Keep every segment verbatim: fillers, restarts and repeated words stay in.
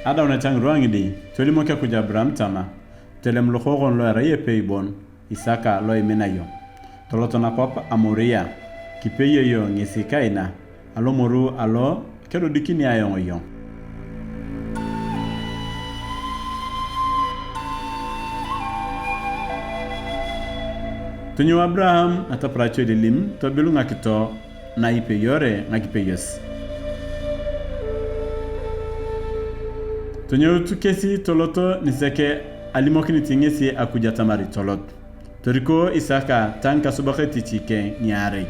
Adaunet a ngirwa ngidi, tolimok Akuj Abraham tama, "Tolem lokookon lo erai epei bon, Isaka lo imina iyong. Tolot nakwap a Moria, kipeye iyong ngesi kaina, alomoru alo kedodikini ayong iyong." Tonyou Abraham nataparacho elilim tobil ngakito na ipeyore ngakipeyos. Tonyout kesi toloto nisek alimokinit ngesi Akuj atamar tolot. Toriko Isaka ta ngikasubak etich keng ngiarei.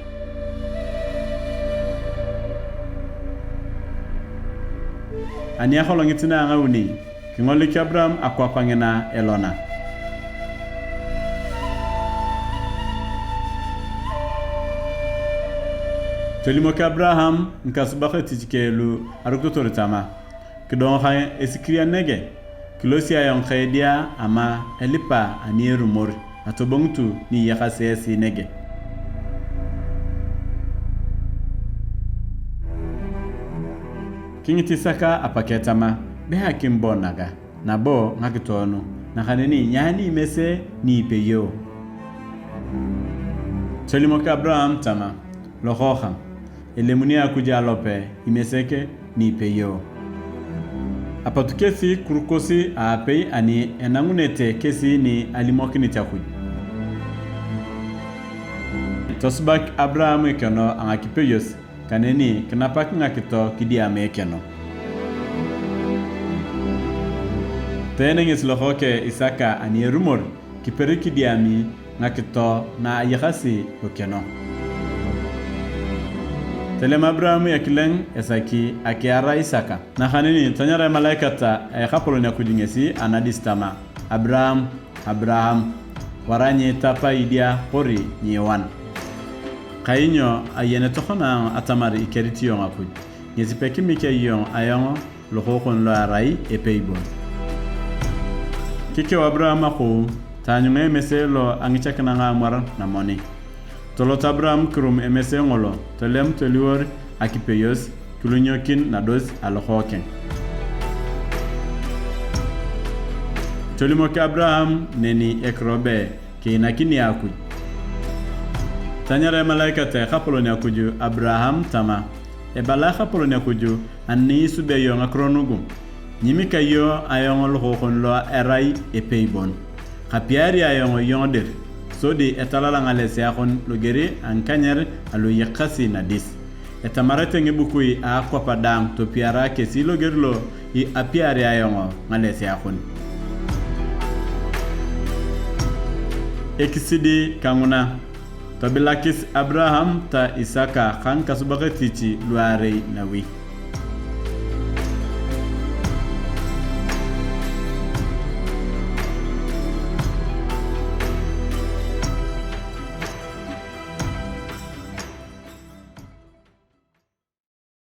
Ani akolongit na a ngauni, kingolik Abraham akwap ngina elona. Tolimok Abraham ngikasubak etich keng lu arukitotor tama, "Kidong ka esikirian nege, kilosi ayong ka edia ama elipa ani erumor, atobongitu ni iyakasi esi nege." Kingit Isaka apakeng tama, "Be akim bon naga, nabo ngakitoe nu, nakaneni nyani imese ni ipeyoo?" Tolimok Abraham tama, "Lokookang, elemuni Akuj alope imesek ni ipeyoo." Apot kesi kirukosi aapei ani enangunete kesi ni alimokinit Akuj. Tosubak Abraham ikeno a ngakipeyos, kaneni kinapak ngakito kidiama ekeno. Toyen ngesi lokookeng Isaka ani erumor, kiper kidiami ngakito na ayakasi lokeno. Tolem Abraham ekileng esaki akiar a Isaka. Nakaneni tanyara emalaikat a Ekapolon Akuj ngesi anadis tama, "Abraham, Abraham, wara nyiitapa idia kori nyiiwan. Kainyo ayen tokona ayong atamar ikerit iyong Akuj, ngesi pekimikia iyong ayong lokookon lo erai epei bon." Kikeu Abraham akou, taanyunga emese lo a ngichakina ngaamwar namoni. Tolot Abraham kirum emese ngolo, tolem toliwor akipeyos, kilunyokin nados a lokookeng. Tolimok Abraham neni ekiro be, kiinakini Akuj. Tanyara emalaikat a Ekapolon Akuj Abraham tama, "Ebala Ekapolon Akuj, ani isubea iyong ngakiro nugu, nyimika iyong ayong lokookon lo erai epei bon. Kapiari ayong iyong dir, sodi etalala ngalesea kon loger a ngikanyer alu eyakasi nadis. Etamarete ngibukui a akwap daang topiara kesi loger lo apiari ayong ngalesea kon." Ekisidi kanguna, tobilakis Abraham ta Isaka ka ngikasubak etich luarei nawi.